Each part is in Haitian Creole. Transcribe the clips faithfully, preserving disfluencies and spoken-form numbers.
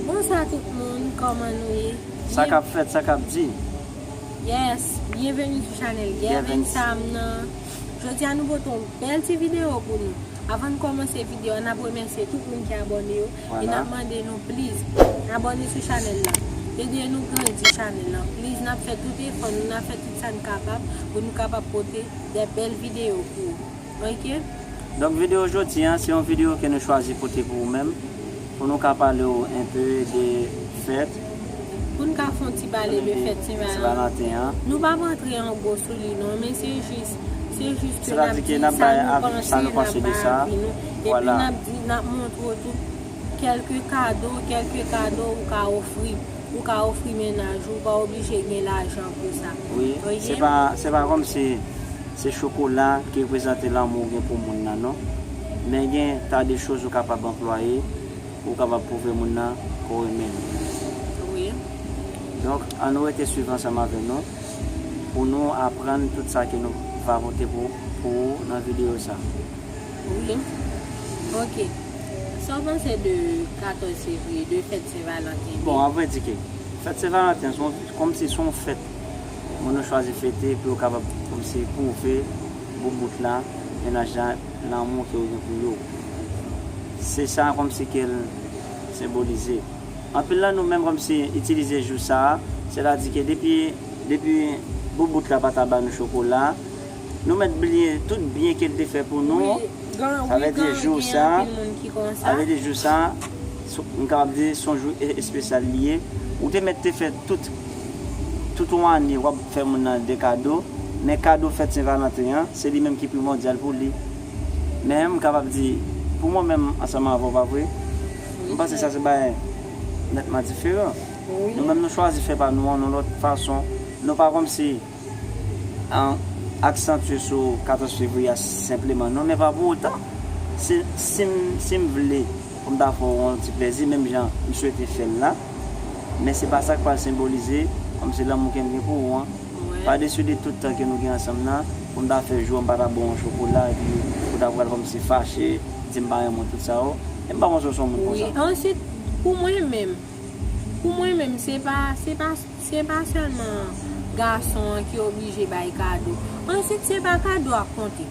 Bonswa tout moun, kòman nou ye? Sa k ap fèt, sa k ap di? Yes, byenveni sou chanèl Gervin Sam nan. Jodi a nou pote yon bèl ti videyo pou nou. Avan n kòmanse videyo a, n ap remèsye tout moun ki abòne yo. E n ap mande nou, please, abòne sou chanèl la. Ede nou grandi chanèl la. Please, n ap fè tout efò nou, n ap fè tout sa n kapab pou nou kapab pote de bèl videyo pou ou. Ok? Donk, videyo jodi a, se yon videyo ke nou chwazi pote pou ou menm, pou nou ka pale w enpe de fèt. Pou n ka fè yon ti pale de fèt Sen Valanten. Valanten an. Nou p ap antre an gwo sou li non, men se jis, se jis ke n ap Sètadi ke di n ap sa bay nou av- sa panse, nou n ap panse de bay sa. Avi nou. Epi Vwala. N ap di, n ap montre w tou kèlke kado, kèlke kado ou ka ofri. Ou ka ofri mennaj ou, ou pa oblije gen lajan pou sa. Wi, Ok? se pa, se pa kòmsi se chokola ki reprezante lanmou ou gen pou moun nan, non. Men gen ta de choz ou kapab anplwaye, ou kapab pwouve moun nan ke w renmen l. Wi. Donk, ann nou rete swiv ansanm avè nou pou nou aprann tout sa ke nou va pote pou, pou ou nan videyo sa. Wi. Ok. Sa w panse de katòz fevriye, de fèt Sen Valanten? Bon, an vrè di ke fèt Sen Valanten, se yon, kòmsi se yon fèt moun yo chwazi fete pou yo kapab kòmsi pwouve boubout la, mennaj la, lanmou ke yo gen pou yo. Se sa kòmsi ke l senbolize. Anpil nan nou menm kòmsi itilize jou sa a, sètadi ke depi, depi boubout la pa ta ba nou chokola, nou mèt bliye tout byen ke l te fè pou nou. Wi, gen, Sa wi, vle di gen, jou gen sa, anpil moun ki konsa. Sa vle di jou sa, sou- m kapab di se yon jou e- espesyal li ye. Ou te mèt te fè tout, tout yon ane, w ap fè moun nan de kado, men kado fèt Sen Valanten an, se li menm ki primòdyal pou li. Men m kapab di, pou mwen menm, ansanm avè w, pa vre? M panse sa se bagay nètman diferan. Wi. Nou menm, nou chwazi fè pa nou an yon lòt fason. Nou pa kòmsi an, aksantye sou katòz fevriye a senpleman, non, men pa pou otan. Si, si m, si m vle pou m ta fè w yon ti plezi, menm jan m swete fè l la, men se pa sa k pral senbolize kòmsi lanmou ke m gen pou ou an. Wi. Padesi de tout tan ke nou gen ansanm nan, pou m ta fè jou an, m pa ta ba w yon chokola, epi ou ta pral kòmsi fache, di m pa renmen w, tout sa yo. E m pa panse w se yon moun Wi. konsa. Answit, pou mwen menm, pou mwen menm, se pa, se pa, se pa sèlman gason an ki oblije bay kado. Answit, se pa kado a k konte.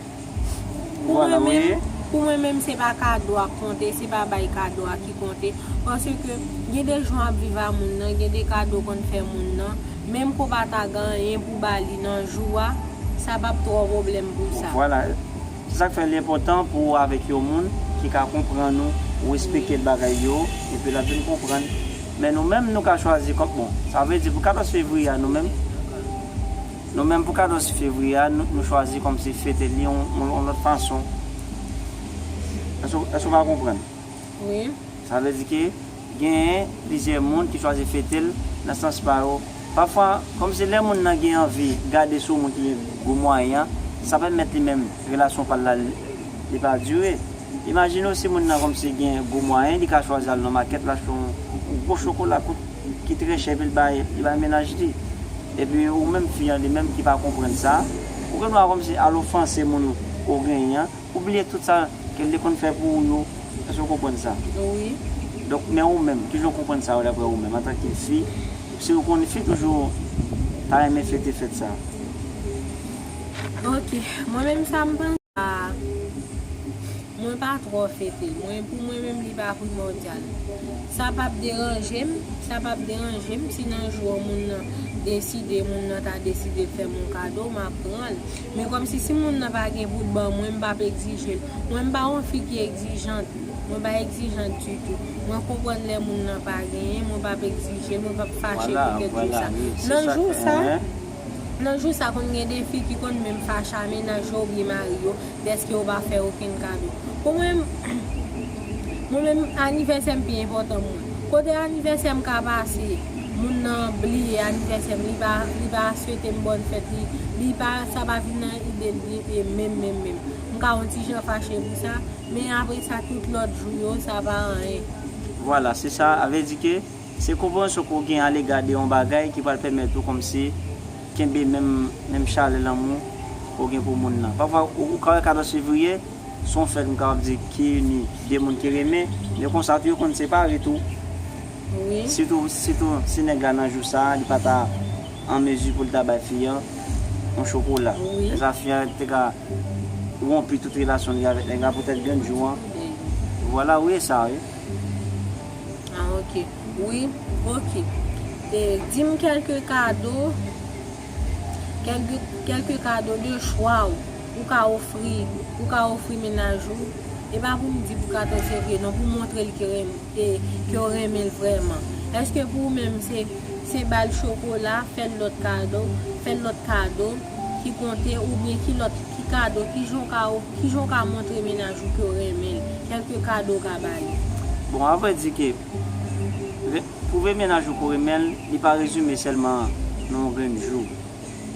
Pou Vwala, mwen wi. Menm, pou mwen menm, se pa kado a k konte, se pa bay kado a ki konte. Paske gen de jan w ap viv a moun nan, gen de kado w konn fè moun nan, menm ke w pa ta gen anyen pou ba li nan jou a, sa p ap twò pwoblèm pou sa. Vwala. Se sa k fè li enpòtan pou ou avèk yon moun ki ka konprann ou, ou eksplike l bagay yo, epi l ap vin konprann. Men nou menm, nou ka chwazi kòm, bon, sa vle di pou katòz fevriye a, nou menm, nou menm pou katòz fevriye a, nou, nou chwazi kòmsi fete li yon, yon, yon lòt fason. Èske, èske w pa konprann? Wi. Sa vle di ke genyen plizyè moun ki chwazi fete l nan sans pa yo. Pafwa, kòmsi lè moun nan gen anvi gade sou moun ki gen gwo mwayen an, sa pèmèt li menm relasyon pa l la, li pa dire. Imajine w si moun nan kòmsi gen gwo mwayen, li ka chwazi al nan makèt, l achte yon, yon gwo chokola kout, ki trè chè, epi l bay, li bay mennaj li. Epi ou menm fi an, li menm ki pa konprann sa, ou gen dwa kòmsi al ofanse moun ou genyen an, ou bliye tout sa ke l te konn fè pou ou yo. Èske w konprann sa? Wi. Donk, men ou menm, kijan w konprann sa yo daprè ou menm, antanke fi, si w konn fi toujou ta renmen fete fèt sa? Ok, mwen menm sa m panse a, mwen pa twò fete l. Mwen, pou mwen menm, li pa primòdyal. Sa p ap deranje m, sa p ap deranje m si nan jou an moun nan deside, moun nan ta deside fè m yon kado, m ap pran l. Men kòmsi si moun nan pa gen pou l ban mwen, m p ap egzije l. Mwen, m pa yon fi ki egzijant. Mwen pa egzijant ditou. Mwen konprann lè moun nan pa genyen, mwen p ap egzije l, mwen p ap fache Vwala, pou kèk jou vwala, sa. wi, se Nan sa jou k- sa, Hein? Nan jou sa, konn gen de fi ki konn menm fache a mennaj yo oubyen mari yo dèske yo pa fè okenn kado. Pou mwen, mwen menm, anivèsè m pi enpòtan pou mwen. Kote anivèsè m ka pase, moun nan bliye anivèsè m, li pa, li pa swete m bòn fèt, li, li pa, sa pa vin nan ide l, li, e menm, menm, menm. M ka yon ti jan fache pou sa, men apre sa, tout lòt jou yo, sa pa anyen. Vwala, se sa, a vle di ke se konpreyansyon ke w gen alega de yon bagay ki pral pèmèt ou kòmsi kenbe menm, menm chalè lanmou ke w gen pou moun nan. Pafwa, ou, ou ka wè katòz fevriye, se yon fèt, m kapab di, ki ini de moun ki renmen, men konsa tou, yo konn separe tou. Wi. Sitou, sitou si nèg la nan jou sa, li pa ta an mezi pou l ta bay fi an yon chokola. Wi. Sa fi an te ka wonpi tout relasyon li avèk nèg la poutèt grenn jou an. Vwala, wi, e sa, wi. Ah, ok. Wi, ok. E, di m kèlke kado, kèlke, kèlke kado de chwa ou, ou ka ofri, ou ka ofri mennaj ou. E pa pou m di pou katòz fevriye, non, pou montre l ke renmen, e, ke w renmen l vrèman. Èske pou ou menm se, se ba l chokola, fè l lòt kado, fè l lòt kado ki konte, oubyen ki lòt, ki kado, ki jan w ka, ki jan w ka montre mennaj ou ke w renmen l, kèlke kado w ka ba li? Bon, avrèdi ke, re- pwouve mennaj ou ke w renmen l, li pa rezime sèlman nan yon grenn jou.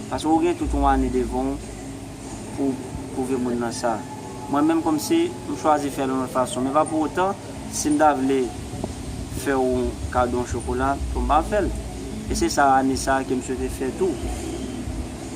Paske ou gen tout yon ane devan w pou pwouve moun nan sa. Mwen menm kòmsi, m chwazi fè l yon lòt fason. Men pa pou otan, si m ta vle fè w kado yon chokola, pou m pa fè l. E se sa ane sa ke m swete fè tou.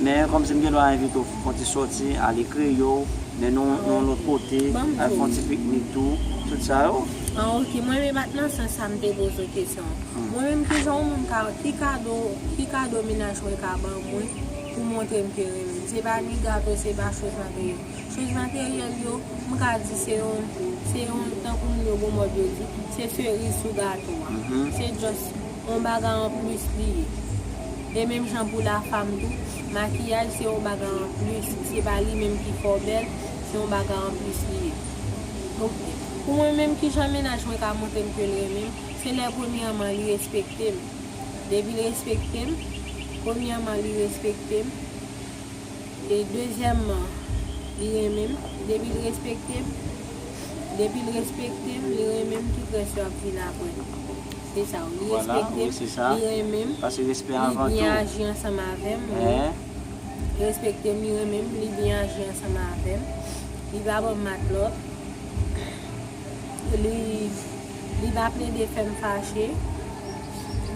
Men kòmsi m gen dwa envite w fè yon ti sòti, ale Kreyo, men nou, nou lòt kote, Ban m al fè yon di ti w. Piknik tou, tout sa yo. Ah, ok. Mwen menm, pa t nan sans sa m te poze w kesyon. Mwen menm, ki jan yon moun ka, ki kado, ki kado mennaj mwen ka ban mwen pou montre m ke renmen l? Se pa ni gato, se pa choz materyèl. Choz materyèl yo, m ka di se yon, se yon, tankou moun yo gon mòd yo di, se seriz sou gato a. Mhm. Se just yon bagay an plis li ye. E menm jan pou la fam tou, makiyaj se yon bagay an plis. Se pa li menm ki fè w bèl, se yon bagay an plis li ye. Ok. Pou mwen menm, ki jan mennaj mwen ka montre m ke l renmen m? Se lè premyèman li respekte m. Depi l respekte m, premyèman li respekte m. E dezyèmman, li renmen m. Depi l respekte m, depi l respekte m, li renmen m, tout rès yo ap vin apre. Se sa, wi. Li Vwala, respekte wi, m, se sa. Li renmen m, Paske respè li avan byen tou. Aji ansanm avè m, wi. Hein? Li respekte m, li renmen m, li byen aji ansanm avè m. Li pa ban m matlòt. Li, li pa plede fè m fache.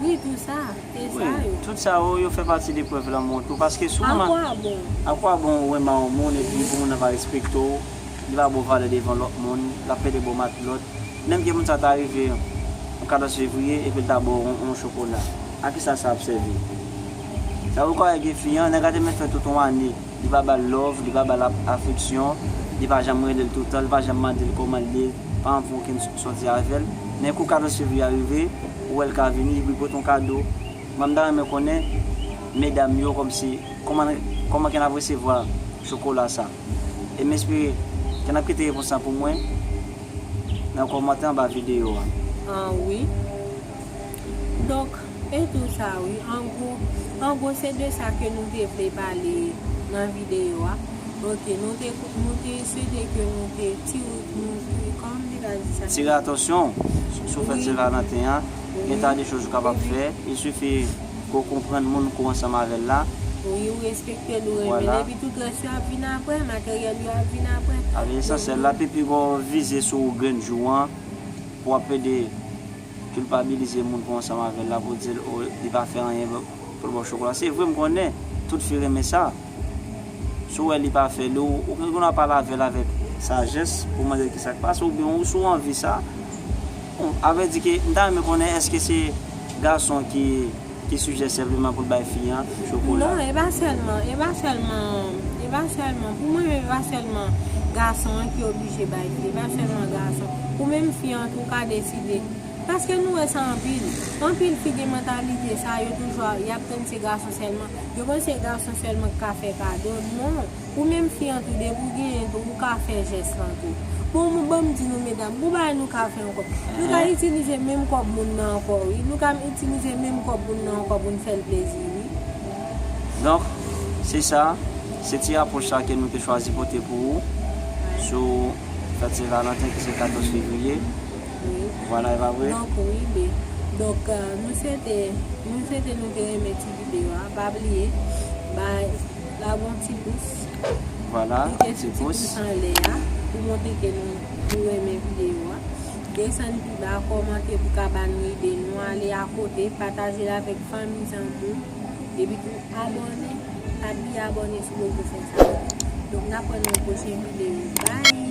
Wi, tou sa, se sa yo. Tout sa yo, yo fè pati de prèv lanmou tou. Paske si w renmen, Akwabon? Akwabon ou renmen yon moun epi pou moun nan pa respekte w, li pa ba w valè devan lòt moun, l ap plede ba w matlòt. Menm ke moun sa ta rive yon katòz fevriye epi l ta ba w yon, yon chokola. A kisa sa ap sèvi? Sa ou ka wè gen fi an, nèg la te mèt fè tout yon ane, li pa ba l love, li pa ba l ap- afeksyon, li pa janm rele l toutan, li pa janm mande l kòman l ye, pa janm fè okenn sòti avè l. Men kou katòz fevriye a rive, ou wè l ka vini, li pote yon kado. Mwen, m ta renmen konnen, medam yo, kòmsi, kòman, kòman ke n ap resevwa chokola sa? E m espere ke n ap kite repons la pou mwen nan kòmantè anba videyo a. Ah, wi. Donk, e tou sa, wi. An gwo, an gwo, se de sa ke nou te vle pale nan videyo a. Ok, nou te, nou te swete ke nou te tire, nou te, kòman m te ka di sa? Tire atansyon sou fèt Sen Valanten an. Gen ta de choz ou kapab fè. Il suffit ke w konprann moun ke w ansanm avè l la. Wi, ou respekte l, ou renmen l. Vwala. Epi tout rès yo ap vin apre, materyèl yo ap vin apre. Sa vle di esansyèl la, pi pi gwo vize sou grenn jou an pou w ap plede kilpabilize moun ke w ansanm avè l la pou w di l, o, li pa fè anyen pou l ba w chokola. Se vre, m konnen tout fi renmen sa. Si w wè li pa fè l, ou, ou gen dwa pale avè l avèk sajès pou w mande l kisa k pase, oubyen ou si w anvi sa. Bon, a vrè di ke m ta renmen konnen èske se gason ki, ki sijè senpleman pou l bay fi an chokola? Non, e pa sèlman, e pa sèlman, e pa sèlman, pou mwen menm, e pa sèlman gason an ki oblije bay fi, e pa sèlman gason. Ou menm fi an tou ka deside. Paske nou wè sa anpil. Anpil fi gen mantalite sa, yo toujou, y ap tann se gason sèlman. Yo panse gason sèlman ki ka fè kado. Non. Ou menm fi an tou, depi w genyen tou, ou ka fè jès lan tou. Bon, m, ban m di nou, medam, gon bagay nou ka fè ankò. Nou ka itilize menm kòb moun nan ankò, wi. Nou ka itilize menm kòb moun nan ankò pou n fè l plezi, wi. Donk, se sa, se ti apwòch sa ke nou te chwazi pote pou ou sou fèt Sen Valanten ki se katòz fevriye. Wi. Vwala, e pa vre? Donk, wi, be. Donk, euh, nou swete, nou swete nou te renmen ti videyo a. Pa bliye, bay, lage yon ti pous. Vwala, Klike ti sou ti pous. Pous anlè a pou montre ke nou, nou renmen videyo a. Desann pi ba, kòmante pou ka ba nou ide nou. Ale akote, pataje l avèk fanmi, zanmi w. Epi tou, abòne. Pa bliye abòne sou logo fè sa. Donk, n ap wè nan yon pwochen videyo. Bye!